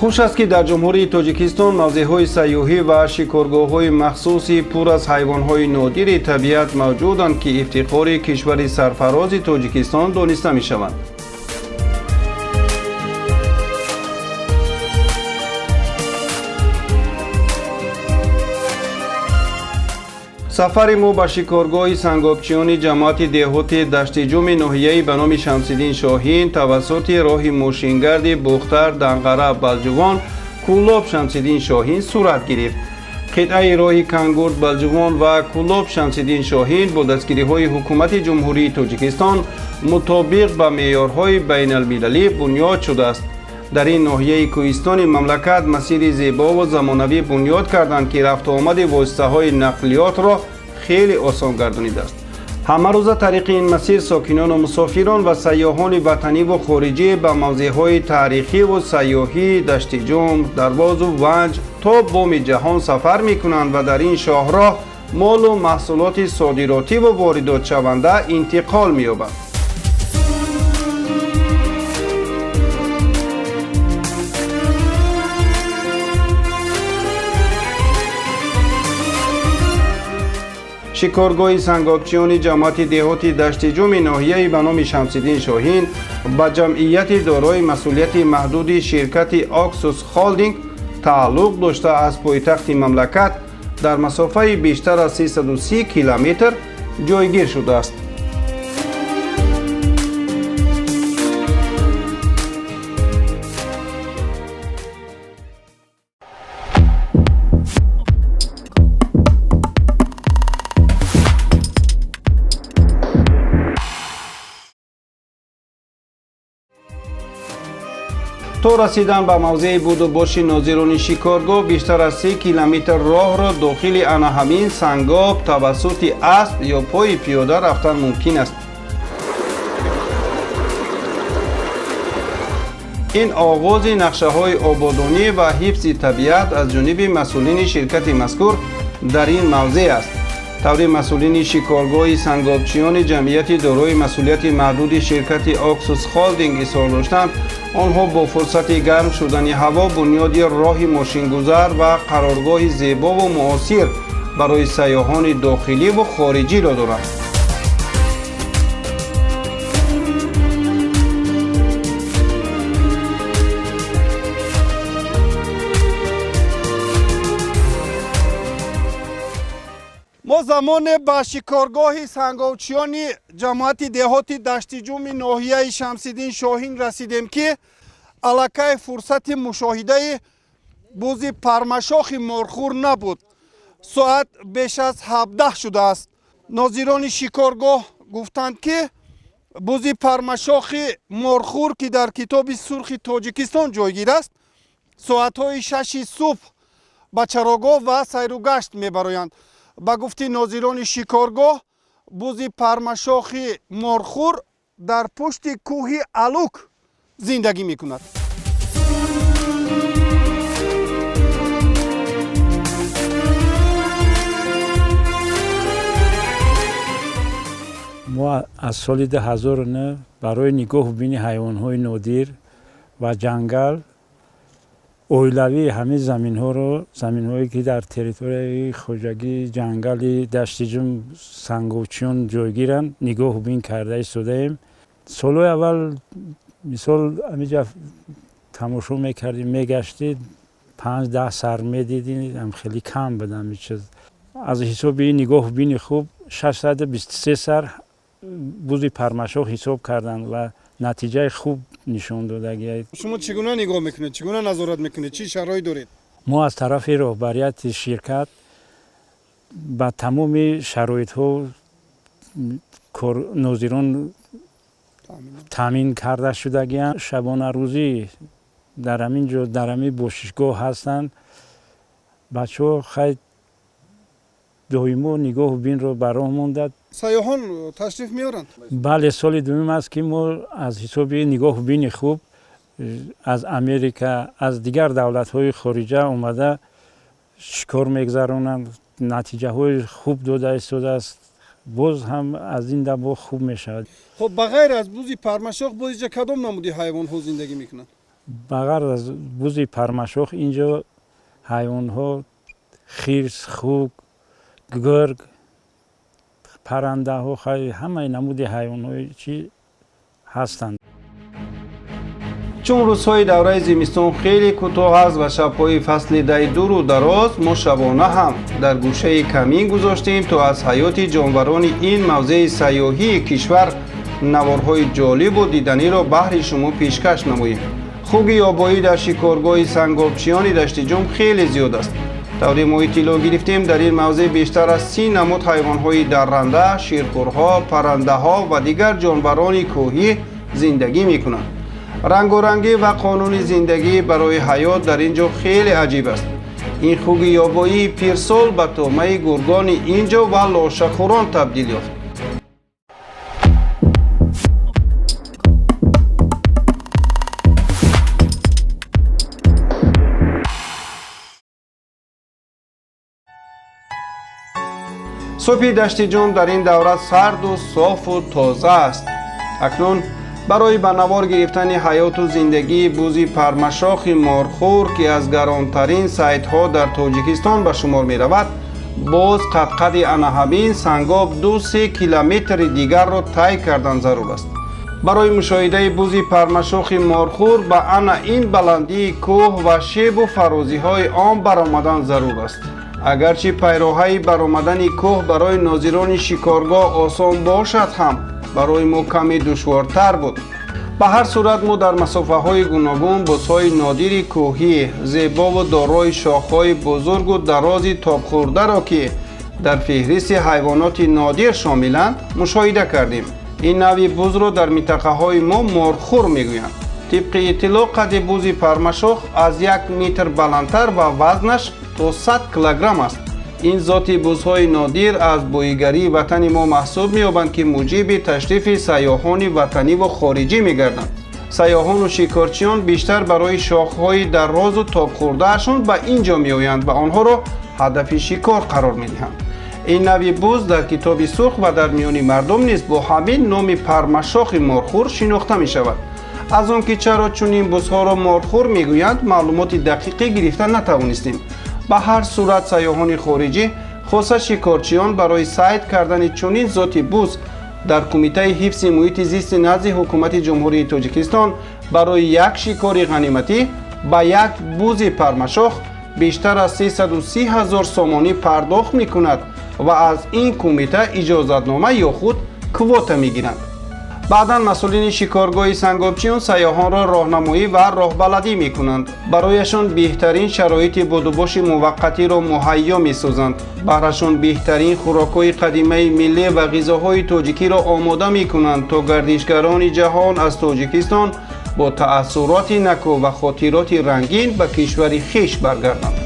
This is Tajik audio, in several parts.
Хуш аст, ки дар Ҷумҳурии Тоҷикистон мавзеъҳои сайёҳӣ ва шикоргоҳҳои махсуси пур аз ҳайвонҳои нодири табиат мавҷуданд, ки ифтихори кишвари сарфарози Тоҷикистон дониста мешаванд. Сафари мо ба шикоргоҳи сангобчиёни ҷамоати деҳоти Даштиҷуми ноҳияи ба номи Шамсиддин Шоҳин тавассути роҳи мошингарди Бухтар, Данғара, Балҷувон, Кӯлоб, Шамсиддин Шоҳин сурат гирифт. Қитъаи роҳи Кангурд, Балҷувон ва Кӯлоб, Шамсиддин Шоҳин бо дастгириҳои Ҳукумати Ҷумҳурии Тоҷикистон мутобиқ ба меъёрҳои байналмилалӣ бунёд шудааст. Дар ин ноҳияи кӯҳистони мамлакат масири зебову замонавӣ бунёд карданд, ки рафтуомади воситаҳои нақлиётро хеле осон гардонидааст. Ҳамарӯза тариқи ин масир сокинону мусофирон ва сайёҳони ватаниву хориҷӣ ба мавзеъҳои таърихиву сайёҳии Даштиҷум, Дарвозу Ванҷ то Боми Ҷаҳон сафар мекунанд ва дар ин шоҳроҳ молу маҳсулоти содиротиву воридотшаванда интиқол меёбанд. Шикоргоҳи сангобчиёни ҷамоати деҳоти Даштиҷуми ноҳияи ба номи Шамсиддин Шоҳин ба ҷамъияти дорои масъулияти маҳдуди ширкати Оксус Холдинг тааллуқ дошта, аз пойтахти мамлакат дар масофаи бештар аз 330 километр ҷойгир шудааст. То расидан ба мавзеи будубоши нозирони шикоргоҳ бештар аз 3 километр роҳро дохили ана ҳамин сангоб тавассути асп ё пои пиёда рафтан мумкин аст. Ин оғози нақшаҳои ободонӣ ва ҳифзи табиат аз ҷониби масъулини ширкати мазкур дар ин мавзеъ аст. Таври масъулини шикоргоҳи сангобчиёни ҷамъияти дорои масъулияти маҳдуди ширкати Оксус Холдинг изҳор доштанд, онҳо бо фурсати гарм шудани ҳаво бунёди роҳи мошингузар ва қароргоҳи зебову муосир барои сайёҳони дохиливу хориҷиро доранд. Мо замоне ба шикоргоҳи сангобчиёни ҷамоати деҳоти Даштиҷуми ноҳияи Шамсиддин Шоҳин расидем, ки аллакай фурсати мушоҳидаи бузи пармашохи морхӯр набуд. Соат беш аз 17 шудааст. Нозирони шикоргоҳ гуфтанд, ки бузи пармашохи морхӯр, ки дар Китоби сурхи Тоҷикистон ҷойгир аст, соатҳои 6-и субҳ ба чарогоҳ ва сайругашт мебароянд. Ба гуфти нозирони шикоргоҳ, бузи пармашохи морхӯр дар пушти кӯҳи Алук зиндагӣ мекунад. Мо аз соли 2009 барои нигоҳубини ҳайвонҳои нодир ва ҷангал оилавӣ ҳамин заминҳоро, заминҳое ки дар территорияи хоҷагии ҷангали Даштиҷум сангобчиён ҷойгиранд, нигоҳубин карда истодаем. Солҳои аввал, мисол, ҳамиҷа тамошо мекардем, мегаштед, 5-10 сар медидем, хеле кам буд ҳамин чиз. Аз ҳисоби ин нигоҳубини хуб 623 сар бузи пармашох ҳисоб карданд ва натиҷаи хуб нишон додагӣ. Шумо чӣ гуна нигоҳ мекунед, чӣ гуна назорат мекунед, чӣ шароит доред? Мо аз тарафи роҳбарияти ширкат ба тамоми шароитҳо нозирон таъмин карда шудагианд. Шабонарӯзӣ дар ҳамин ҷо, дар ҳамин бошишгоҳ ҳастанд бачаҳо. Хай, доимо нигоҳубинро ба роҳ мондад. Сайёҳон ташриф меоранд? Бале, соли дуюм аст, ки мо аз ҳисоби нигоҳубини хуб аз Америка, аз дигар давлатҳои хориҷа омада шикор мегузаронанд. Натиҷаҳои хуб дода истодааст, боз ҳам аз ин дабо хуб мешавад. Хуб, ба ғайр аз бузи пармашох боз инҷа кадом намуди ҳайвонҳо зиндагӣ мекунанд? Ба ғайр аз бузи пармашох инҷо ҳайвонҳо хирс, хук, гург, паррандаҳо, ҳамаи намуди ҳайвонҳои чӣ ҳастанд. Чун рӯзҳои давраи зимистон хеле кӯтоҳ аст ва шабҳои фасли дай дуру дароз, мо шабона ҳам дар гӯшаи камин гузоштем, то аз ҳаёти ҷонварони ин мавзеи сайёҳии кишвар наворҳои ҷолибу диданиро баҳри шумо пешкаш намоем. Хуги ёбоӣ дар шикоргоҳи сангобчиёни Даштиҷум хеле зиёд аст. Тавре мо иттилоъ гирифтем, дар ин мавзеъ бештар аз 30 намуд ҳайвонҳои дарранда, ширхӯрҳо, паррандаҳо ва дигар ҷонварони кӯҳӣ зиндагӣ мекунанд. Рангорангӣ ва қонуни зиндагӣ барои ҳаёт дар ин ҷо хеле аҷиб аст. Ин хуги ёбоии пирсол ба тӯъмаи гургони ин ҷо ва лошахӯрон табдил ёфт. Субҳи Даштиҷум дар ин давра сарду софу тоза аст. Акнун барои ба навор гирифтани ҳаёту зиндагии бузи пармашохи морхӯр, ки аз гаронтарин сайдҳо дар Тоҷикистон ба шумор меравад, боз қадқади анаҳамин сангоб 2-3 километри дигарро тай кардан зарур аст. Барои мушоҳидаи бузи пармашохи морхӯр ба ана ин баландии кӯҳ ва шебу фарозиҳои он баромадан зарур аст. Агарчи пайроҳаи баромадани кӯҳ барои нозирони шикоргоҳ осон бошад ҳам, барои мо каме душвортар буд. Ба ҳар сурат мо дар масофаҳои гуногун бузҳои нодири кӯҳӣ, зебову дорои шохҳои бузургу дарози тобхӯрдаро, ки дар феҳристи ҳайвоноти нодир шомиланд, мушоҳида кардем. Ин навъи бузро дар минтақаҳои мо морхӯр мегӯянд. Тибқи иттилоъ, қадди бузи пармашох аз 1 метр баландтар ва вазнаш то 100 килограмм аст. Ин зоти бузҳои нодир аз боигарии ватани мо маҳсуб меёбанд, ки муҷиби ташрифи сайёҳони ватаниву хориҷӣ мегарданд. Сайёҳону шикорчиён бештар барои шохҳои дарозу тобхӯрдаашон ба ин ҷо меоянд ва онҳоро ҳадафи шикор қарор медиҳанд. Ин навъи буз дар Китоби сурх ва дар миёни мардум низ бо ҳамин номи пармашохи морхӯр шинохта мешавад. Аз он ки чаро чунин бузҳоро морхӯр мегӯянд, маълумоти дақиқӣ гирифта натавонистем. Ба ҳар сурат сайёҳони хориҷӣ, хоса шикорчиён, барои сайд кардани чунин зоти буз дар Кумитаи ҳифзи муҳити зисти назди Ҳукумати Ҷумҳурии Тоҷикистон барои як шикори ғаниматӣ ба як бузи пармашох бештар аз 330 ҳазор сомонӣ пардохт мекунад ва аз ин кумита иҷозатнома ё худ квота мегиранд. Баъдан масъулини шикоргоҳи сангобчиён сайёҳонро роҳнамоӣ ва роҳбаладӣ мекунанд. Барояшон беҳтарин шароити будубоши муваққатиро муҳайё месозанд. Баҳрашон беҳтарин хӯрокҳои қадимаи миллӣ ва ғизоҳои тоҷикиро омода мекунанд, то гардишгарони ҷаҳон аз Тоҷикистон бо таассуроти наку ва хотироти рангин ба кишвари хеш баргарданд.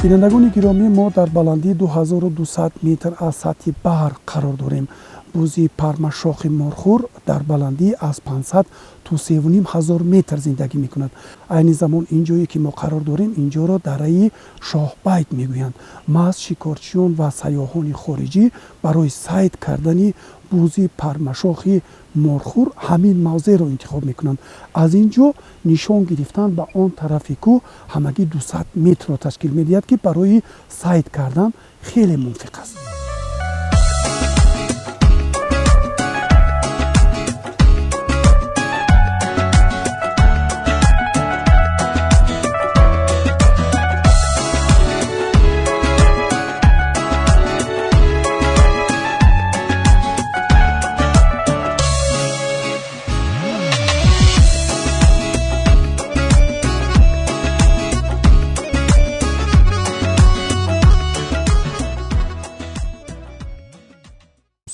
Бинандагони гиромӣ, мо дар баландии 2200 метр аз сатҳи баҳр қарор дорем. Бузи пармашохи морхӯр дар баландии аз 500 то 3500 метр зиндагӣ мекунад. Айни замон ин ҷое ки мо қарор дорем, инҷоро дараи Шоҳбайт мегӯянд. Маҳз шикорчиён ва сайёҳони хориҷӣ барои сайд кардани бузи пармашохи морхӯр ҳамин мавзеъро интихоб мекунанд. Аз ин ҷо нишон гирифтан ба он тарафи кӯҳ ҳамагӣ 200 метрро ташкил медиҳад, ки барои сайд кардан хеле мувофиқ аст.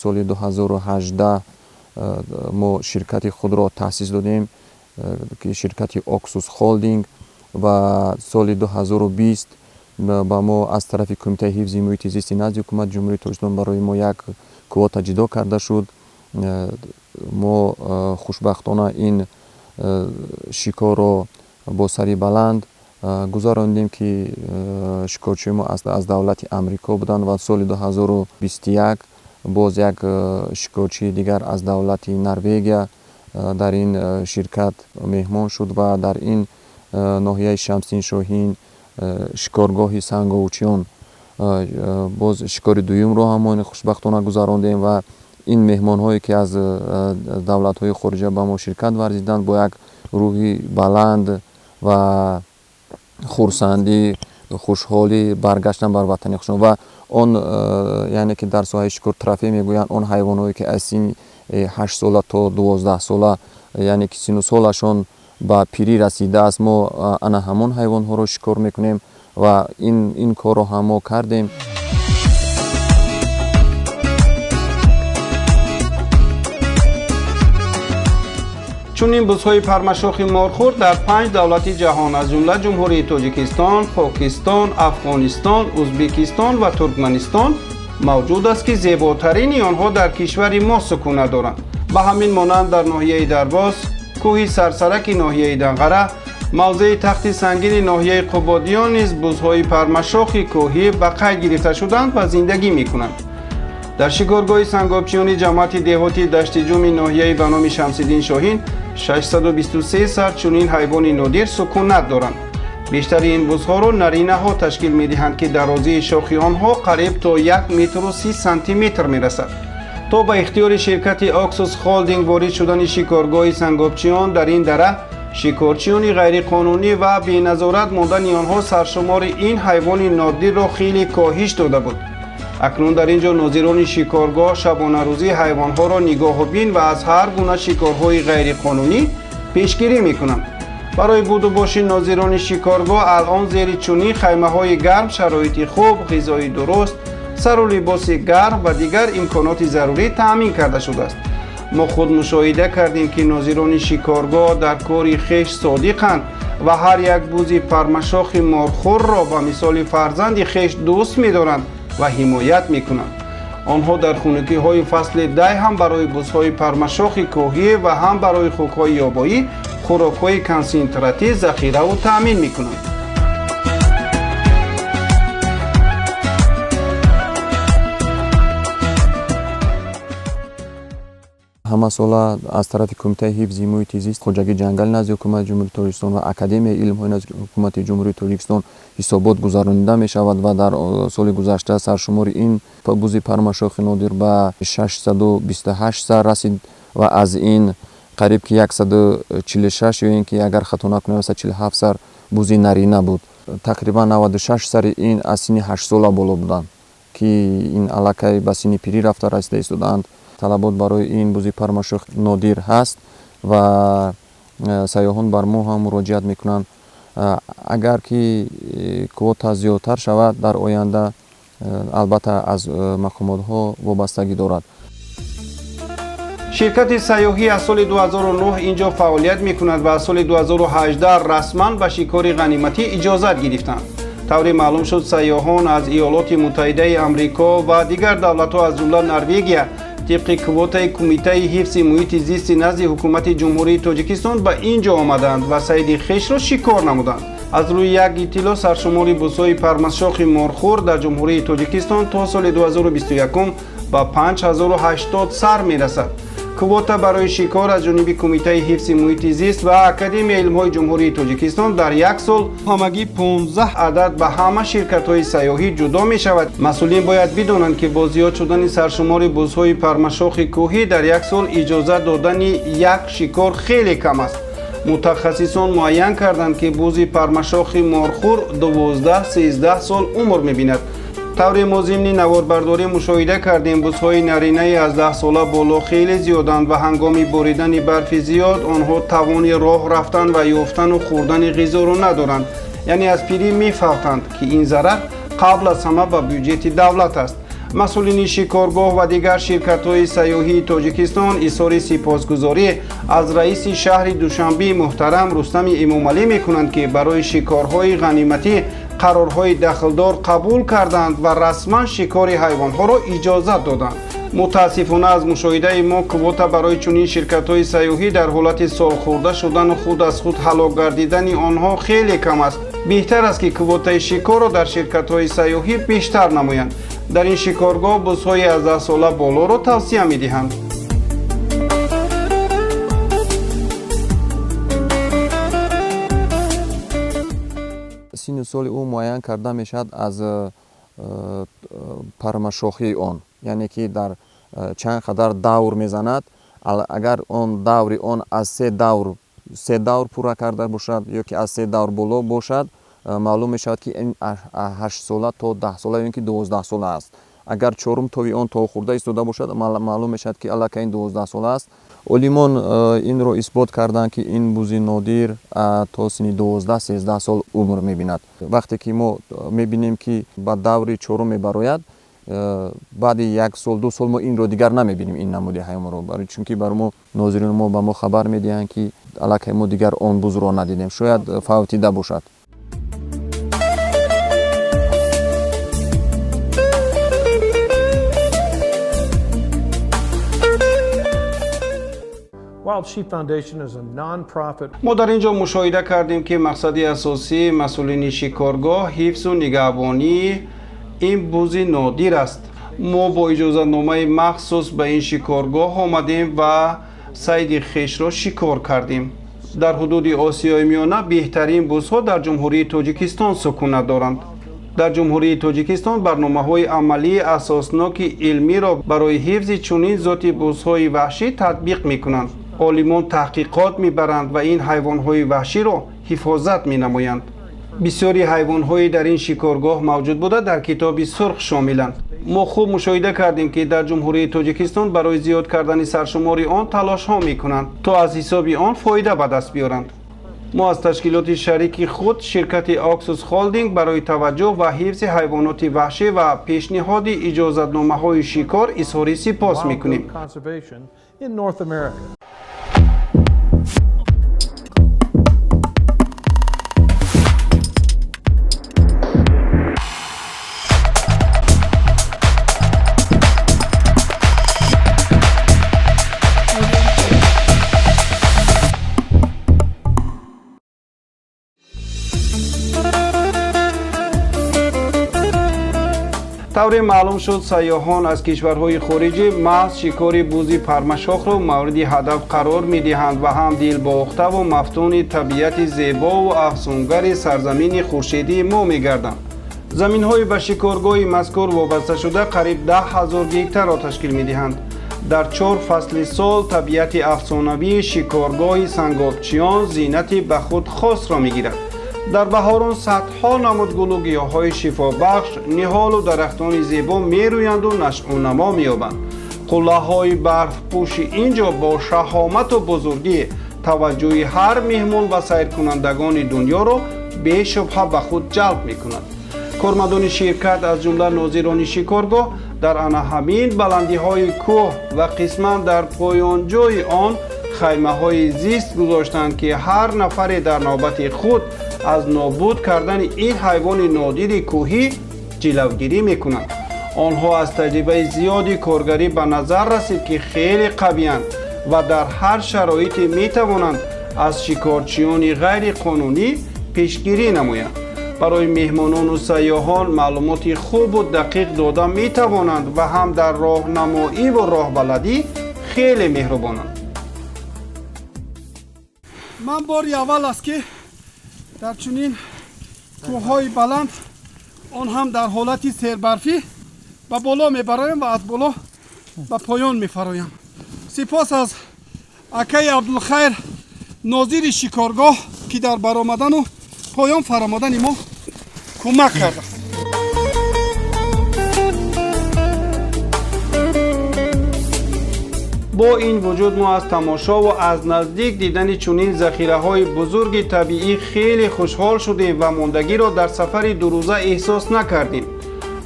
Соли 2018 мо ширкати худро таъсис додем, ки ширкати Оксус Холдинг, ва соли 2020 ба мо аз тарафи Кумитаи ҳифзи муҳити зисти назди Ҳукумати Ҷумҳурии Тоҷикистон барои мо як квота ҷудо карда шуд. Мо хушбахтона ин шикорро бо сари баланд гузарондем, ки шикорчиҳои мо аз давлати Амрико буданд ва соли 2021 боз як шикорчии дигар аз давлати Норвегия дар ин ширкат меҳмон шуд ва дар ин ноҳияи Шамсиддин Шоҳин шикоргоҳи санговчиён боз шикори дуюмро ҳамон хушбахтона гузарондем ва ин меҳмонҳое ки аз давлатҳои хориҷа ба мо ширкат варзиданд, бо як рӯҳи баланд ва хурсандӣ, хушҳолӣ баргаштанд бар ватани худшон. Ва он яъне ки дар соҳаи шикор трофей мегӯянд, он ҳайвонҳое ки аз синни 8 сола то 12 сола, яъне ки сину солашон ба пирӣ расидааст, мо ана ҳамон ҳайвонҳоро шикор мекунем ва ин корро ҳам мо кардем. Чунин бузҳои пармашохи морхӯр дар 5 давлати ҷаҳон, аз ҷумла Ҷумҳурии Тоҷикистон, Покистон, Афғонистон, Узбекистон ва Туркманистон мавҷуд аст, ки зеботарини онҳо дар кишвари мо сукунат доранд. Ба ҳамин монанд дар ноҳияи Дарбоз, кӯҳи сарсараки ноҳияи Данғара, мавзеи Тахти Сангини ноҳияи Қубодиён низ бузҳои пармашохи кӯҳӣ ба қайд гирифта шуданд ва зиндагӣ мекунанд. Дар шикоргоҳи сангобчиёни ҷамоати деҳоти Даштиҷуми ноҳияи ба номи Шамсиддин Шоҳин 623 сар чунин ҳайвони нодир сукунат доранд. Бештари ин бузҳоро наринаҳо ташкил медиҳанд, ки дарозии шохи онҳо қариб то 1 метру 30 сантиметр мерасад. То ба ихтиёри ширкати Оксус Холдинг ворид шудани шикоргоҳи сангобчиён дар ин дара, шикорчиёни ғайриқонунӣ ва беназорат мондани онҳо саршумори ин ҳайвони нодирро хеле коҳиш дода буд. Акнун дар ин ҷо нозирони шикоргоҳ шабонарӯзӣ ҳайвонҳоро нигоҳубин ва аз ҳар гуна шикорҳои ғайриқонунӣ пешгирӣ мекунанд. Барои будубоши нозирони шикоргоҳ алон зери чунин хаймаҳои гарм шароити хуб, ғизои дуруст, сару либоси гарм ва дигар имконоти зарурӣ таъмин карда шудааст. Мо худ мушоҳида кардем, ки нозирони шикоргоҳ дар кори хеш содиқанд ва ҳар як бузи пармашохи морхӯрро ба мисоли фарзанди хеш дӯст медоранд ва ҳимоят мекунанд. Онҳо дар хунукиҳои фасли дай ҳам барои бузҳои пармашохи кӯҳӣ ва ҳам барои хукҳои ёбоӣ хӯрокҳои консентратӣ захираву таъмин мекунанд. Ҳамасола аз тарафи Кумитаи ҳифзи муҳити зист, хоҷагии ҷангали назди Ҳукумати Ҷумҳурии Тоҷикистон ва Академияи илмҳои назди Ҳукумати Ҷумҳурии Тоҷикистон ҳисобот гузаронида мешавад ва дар соли гузашта саршумори ин бузи пармашохи нодир ба 628 сар расид ва аз ин қариб ки 146 ё ин ки агар хато накунем 147 сар бузи нарина буд. Тақрибан 96 сари ин аз синни 8 сола боло буданд, ки ин аллакай ба синни пирӣ рафта расида истодаанд. Талабот барои ин бузи пармашох нодир ҳаст ва сайёҳон бар мо ҳам муроҷиат мекунанд. Агар ки квота зиёдтар шавад дар оянда, албатта аз мақомотҳо вобастагӣ дорад. Ширкати сайёҳӣ аз соли 2009 инҷо фаъолият мекунад ва аз соли 2018 расман ба шикори ғаниматӣ иҷозат гирифтанд. Тавре маълум шуд, сайёҳон аз Иёлоти Муттаҳидаи Амрико ва дигар давлатҳо, аз ҷумла Норвегия, тибқи квотаи Кумитаи ҳифзи муҳити зисти назди Ҳукумати Ҷумҳурии Тоҷикистон ба ин ҷо омаданд ва сайди хешро шикор намуданд. Аз рӯи як иттилоъ, саршумори бузҳои пармашохи морхӯр дар Ҷумҳурии Тоҷикистон то соли 2021 ба 5080 сар мерасад. Квота барои шикор аз ҷониби Кумитаи ҳифзи муҳити зист ва Академияи илмҳои Ҷумҳурии Тоҷикистон дар як сол ҳамагӣ 15 адад ба ҳама ширкатҳои сайёҳӣ ҷудо мешавад. Масъулин бояд бидонанд, ки бо зиёд шудани саршумори бузҳои пармашохи кӯҳӣ дар як сол иҷозат додани як шикор хеле кам аст. Мутахассисон муайян карданд, ки бузи пармашохи морхӯр 12-13 сол умр мебинад. Тавре мо зимни наворбардорӣ мушоҳида кардем, бузҳои наринаи аз 10 сола боло хеле зиёданд ва ҳангоми боридани барфи зиёд онҳо тавони роҳ рафтан ва ёфтану хӯрдани ғизоро надоранд, яъне аз пирӣ мефавтанд, ки ин зарар қабл аз ҳама ба бюҷети давлат аст. Масъулини шикоргоҳ ва дигар ширкатҳои сайёҳии Тоҷикистон изҳори сипосгузорӣ аз раиси шаҳри Душанбе муҳтарам Рустами Эмомалӣ мекунанд, ки барои шикорҳои ғаниматӣ қарорҳои дахлдор қабул карданд ва расман шикори ҳайвонҳоро иҷозат доданд. Мутаассифона, аз мушоҳидаи мо квота барои чунин ширкатҳои сайёҳӣ дар ҳолати солхӯрда шудану худ аз худ ҳалок гардидани онҳо хеле кам аст. Беҳтар аст, ки квотаи шикорро дар ширкатҳои сайёҳӣ бештар намоянд. Дар ин шикоргоҳ бузҳои аз 10 сола болоро тавсия медиҳанд. Синну соли ӯ муайян карда мешавад аз пармашохии он, яъне ки дар чанд қадар давр мезанад. Агар он даври он аз се давр пурра карда бошад ё ки аз се давр боло бошад, маълум мешавад, ки ин 8-сола то 10-сола ё ин ки 12-сола аст. Агар чорум тови он то хӯрда истода бошад, маълум мешавад, ки аллакай ин 12-сола аст. Олимон инро исбот карданд, ки ин бузи нодир то синни 12-13 сол умр мебинад. Вақте ки мо мебинем, ки ба даври чорум мебарояд, баъди як сол, 2 сол мо инро дигар намебинем, ин намуди ҳайвонро, чунки бар мо нозирони мо ба мо хабар медиҳанд, ки аллакай мо дигар он бузро надидем, шояд фавтида бошад. Мо дар ин ҷо мушоҳида кардем, ки мақсади асосии масъулини шикоргоҳ ҳифзу нигаҳбонии ин бузи нодир аст. Мо бо иҷозатномаи махсус ба ин шикоргоҳ омадем ва сайди хешро шикор кардем. Дар ҳудуди Осиёи Миёна беҳтарин бузҳо дар Ҷумҳурии Тоҷикистон сукунат доранд. Дар Ҷумҳурии Тоҷикистон барномаҳои амалии асосноки илмиро барои ҳифзи чунин зоти бузҳои ваҳшӣ татбиқ мекунанд. Олимон таҳқиқот мебаранд ва ин ҳайвонҳои ваҳширо ҳифозат менамоянд. Бисёри ҳайвонҳои дар ин шикоргоҳ мавҷуд буда дар Китоби сурх шомиланд. Мо хуб мушоҳида кардем, ки дар Ҷумҳурии Тоҷикистон барои зиёд кардани саршумори он талошҳо мекунанд, то аз ҳисоби он фоида ба даст биёранд. Мо аз ташкилоти шарики худ, ширкати Оксус Холдинг, барои таваҷҷӯҳ ва ҳифзи ҳайвоноти ваҳшӣ ва пешниҳоди иҷозатномаҳои шикор изҳори сипос мекунем. In North America. Тавре маълум шуд, сайёҳон аз кишварҳои хориҷӣ маҳз шикори бузи пармашохро мавриди ҳадаф қарор медиҳанд ва ҳам дилбохтаву мафтуни табиати зебову афсунгари сарзамини хуршедии мо мегарданд. Заминҳои ба шикоргоҳи мазкур вобасташуда қариб 10 000 гектарро ташкил медиҳанд. Дар чор фасли сол табиати афсонавии шикоргоҳи сангобчиён зинати ба худ хосро мегирад. Дар баҳорон садҳо намуд гулу гиёҳҳои шифобахш, ниҳолу дарахтони зебо мерӯянду нашъунамо меёбанд. Қуллаҳои барфпӯши ин ҷо бо шаҳомату бузургӣ таваҷҷӯҳи ҳар меҳмон ва сайркунандагони дунёро бешубҳа ба худ ҷалб мекунад. Кормандони ширкат, аз ҷумла нозирони шикоргоҳ, дар ана ҳамин баландиҳои кӯҳ ва қисман дар поёнҷои он хаймаҳои зист гузоштанд, ки ҳар нафаре дар навбати худ аз нобуд кардани ин ҳайвони нодири кӯҳӣ ҷилавгирӣ мекунанд. Онҳо аз таҷрибаи зиёди коргарӣ ба назар расид, ки хеле қавиянд ва дар ҳар шароите метавонанд аз шикорчиёни ғайриқонунӣ пешгирӣ намоянд, барои меҳмонону сайёҳон маълумоти хубу дақиқ дода метавонанд ва ҳам дар роҳнамоиву роҳбаладӣ хеле меҳрубонанд. Ман бори аввал аст, ки дар чунин кӯҳҳои баланд, он ҳам дар ҳолати сербарфӣ, ба боло мебароям ва аз боло ба поён мефароям. Сипос аз акаи Абдулхайр, нозири шикоргоҳ, ки дар баромадану поён фаромадани мо кӯмак кардааст. Бо ин вуҷуд мо аз тамошову аз наздик дидани чунин захираҳои бузурги табиӣ хеле хушҳол шудем ва мондагиро дар сафари дурӯза эҳсос накардем.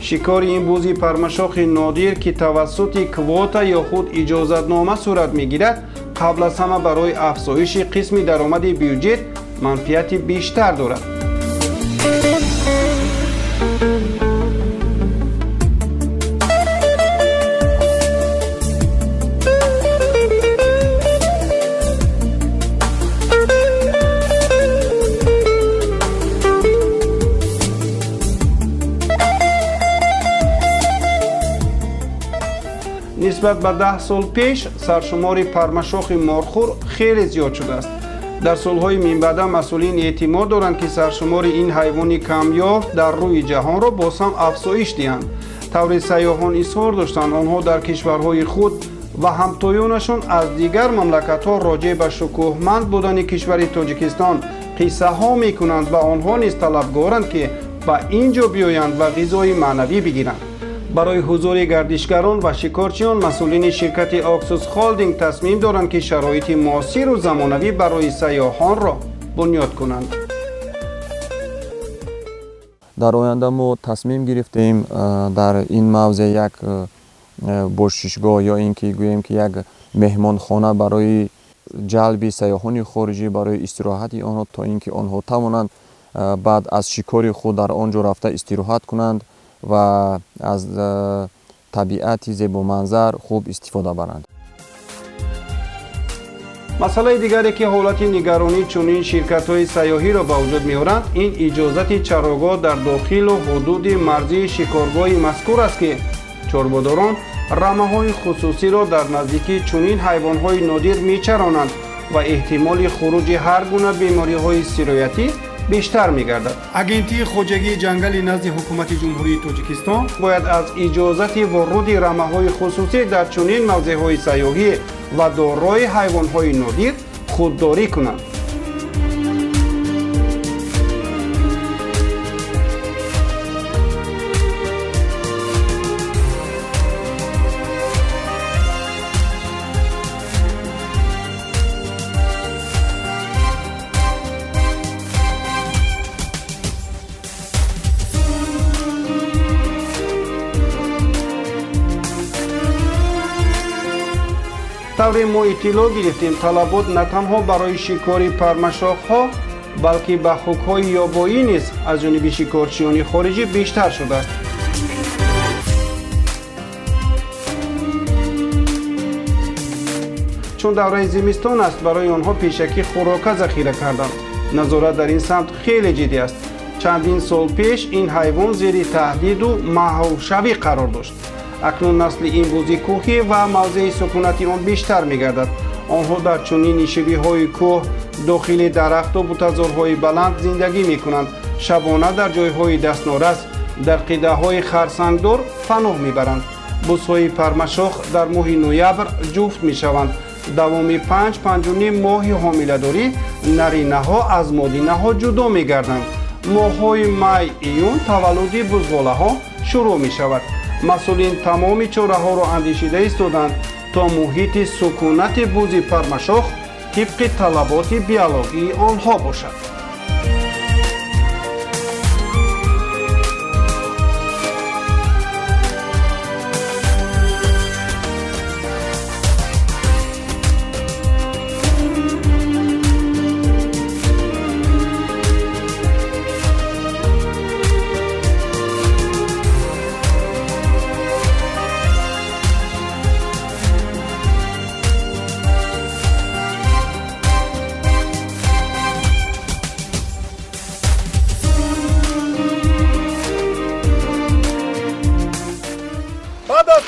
Шикори ин бузи пармашохи нодир, ки тавассути квота ё худ иҷозатнома сурат мегирад, қабл аз ҳама барои афзоиши қисми даромади бюҷет манфиати бештар дорад. Нисбат ба 10 сол пеш саршумори пармашохи морхӯр хеле зиёд шудааст. Дар солҳои минбаъда масъулин эътимод доранд, ки саршумори ин ҳайвони камёфт дар рӯи ҷаҳонро боз ҳам афзоиш диҳанд. Тавре сайёҳон изҳор доштанд, онҳо дар кишварҳои худ ва ҳамтоёнашон аз дигар мамлакатҳо роҷеъ ба шукӯҳманд будани кишвари Тоҷикистон қиссаҳо мекунанд ва онҳо низ талабгоранд, ки ба ин ҷо биёянд ва ғизои маънавӣ бигиранд. Барои ҳузури гардишгарон ва шикорчиён масъулини ширкати Оксус Холдинг тасмим доранд, ки шароити муосиру замонавӣ барои сайёҳонро бунёд кунанд. Дар оянда мо тасмим гирифтем дар ин мавзеъ як бошишгоҳ ё ин ки гӯем ки як меҳмонхона барои ҷалби сайёҳони хориҷӣ, барои истироҳати онҳо, то ин ки онҳо тавонанд баъд аз шикори худ дар он ҷо рафта истироҳат кунанд ва аз табиати зебоманзар хуб истифода баранд. Масъалаи дигаре, ки ҳолати нигаронӣ чунин ширкатҳои сайёҳиро ба вуҷуд меоранд, ин иҷозати чарогоҳ дар дохилу ҳудуди марзии шикоргоҳи мазкур аст, ки чорводорон рамаҳои хусусиро дар наздикии чунин ҳайвонҳои нодир мечаронанд ва эҳтимоли хуруҷи ҳар гуна бемориҳои сироятӣ бештар мегардад. Агентии хоҷагии ҷангали назди ҳукумати Ҷумҳурии Тоҷикистон бояд аз иҷозати воруди рамаҳои хусусӣ дар чунин мавзеъҳои сайёҳӣ ва дорои ҳайвонҳои нодир худдорӣ кунанд. Тавре мо иттилоъ гирифтем, талабот на танҳо барои шикори пармашохҳо, балки ба хукҳои ёбоӣ низ аз ҷониби шикорчиёни хориҷӣ бештар шудааст. Чун давраи зимистон аст, барои онҳо пешакӣ хӯрока захира карданд. Назорат дар ин самт хеле ҷиддӣ аст. Чандин сол пеш ин ҳайвон зери таҳдиду маҳвшавӣ қарор дошт. Акнун насли ин бузи кӯҳӣ ва мавзеи сукунати он бештар мегардад. Онҳо дар чунин нишебиҳои кӯҳ, дохили дарахту бутазорҳои баланд зиндагӣ мекунанд. Шабона дар ҷойҳои дастнорас, дар қидаҳои харсангдор паноҳ мебаранд. Бузҳои пармашох дар моҳи ноябр ҷуфт мешаванд. Давоми 5-5,5 моҳи ҳомиладорӣ наринаҳо аз модинаҳо ҷудо мегарданд. Моҳҳои май-июн таваллуди бузғолаҳо шурӯъ мешавад. Масъулин тамоми чораҳоро андешида истоданд, то муҳити сукунати бузи пармашох тибқи талаботи биологии онҳо бошад.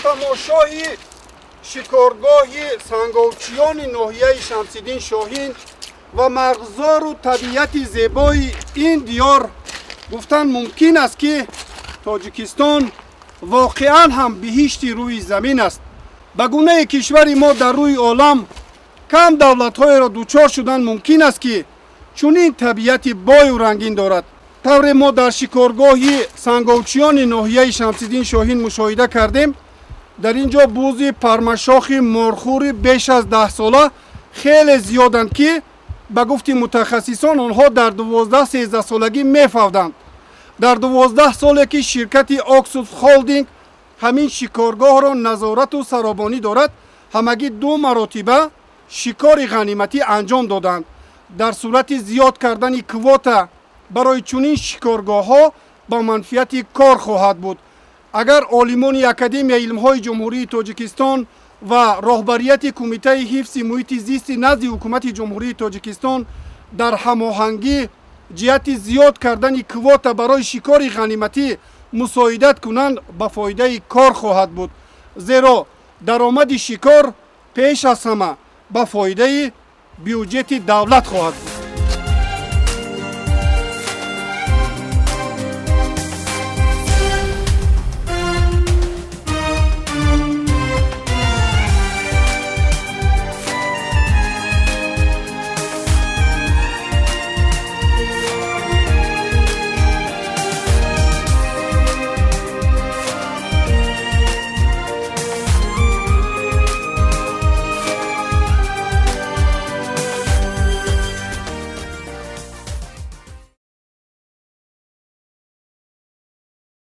Тамошои шикоргоҳи санговчиёни ноҳияи Шамсиддин Шоҳин ва марғзору табиати зебои ин диёр гуфтан мумкин аст, ки Тоҷикистон воқеан ҳам биҳишти рӯи замин аст. Ба гунаи кишвари мо дар рӯи олам кам давлатҳоеро дучор шудан мумкин аст, ки чунин табиати бою рангин дорад. Тавре мо дар шикоргоҳи санговчиёни ноҳияи Шамсиддин Шоҳин мушоҳида кардем, дар ин ҷо бузи пармашохи морхӯри беш аз 10 сола хеле зиёданд, ки ба гуфти мутахассисон онҳо дар 12-13 солагӣ мефавданд. Дар 12 соле ки ширкати Оксус Холдинг ҳамин шикоргоҳро назорату саробонӣ дорад, ҳамагӣ ду маротиба шикори ғаниматӣ анҷом доданд. Дар сурати зиёд кардани квота барои чунин шикоргоҳҳо ба манфиати кор хоҳад буд. Агар олимони Академияи илмҳои Ҷумҳурии Тоҷикистон ва роҳбарияти Кумитаи ҳифзи муҳити зисти назди Ҳукумати Ҷумҳурии Тоҷикистон дар ҳамоҳангӣ ҷиҳати зиёд кардани квота барои шикори ғаниматӣ мусоидат кунанд, ба фоидаи кор хоҳад буд, зеро даромади шикор пеш аз ҳама ба фоидаи бюҷети давлат хоҳад буд.